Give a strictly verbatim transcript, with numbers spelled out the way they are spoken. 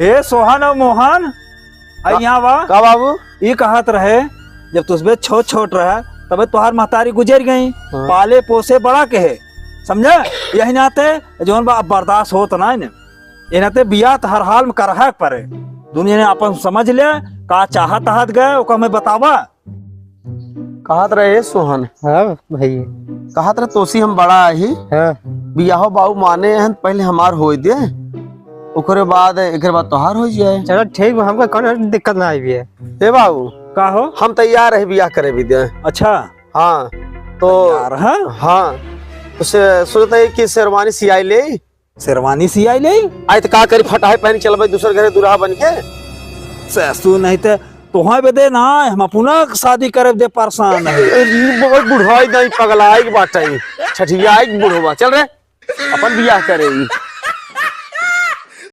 हे सोहन और मोहन, आ का, यहाँ बा। का बाबू? ई कहत रहे, जब तुसबे छोट छोट रहे, तबे तोहार महतारी गुजर गई, हाँ। पाले पोसे बड़ा कहे, समझे? यही नाते जौन बा, अब बर्दाश्त होत ना है ने। ए नाते बियाह त हर हाल में करहा के परे। दुनिया ने आपन समझ ले, का चाहत आहत गए, ओका हमें बतावा। कहत रहे सोहन। हाँ भैया। कहत रहे तोसी हम बड़ा ही। हाँ। बियाहो बाबू माने हैं, पहले हमार होई दे, ओकरे बाद, एकरे बाद तोहार हो जाए। चलो ठीक बा, हमका कौनो दिक्कत ना आई भैया। ए बाबू। का हो? हम तैयार है बियाह करे भी दे। अच्छा। हाँ। तो तैयार है? हाँ। तो से-, सोचत है कि शेरवानी सियाई ले। शेरवानी सियाई ले? आई त का करी, फटाहे पहन चलबे दूसर घरे दुल्हा बन के। ससु नहीं ते तोहा बदे ना, हम अपना शादी करे दे परेशान है। ए, ई बहुत बुढ़ाई नहीं, पगलाई के बाटे, ठठियाई के बुढ़वा। चल रे, अपन बियाह करे ई।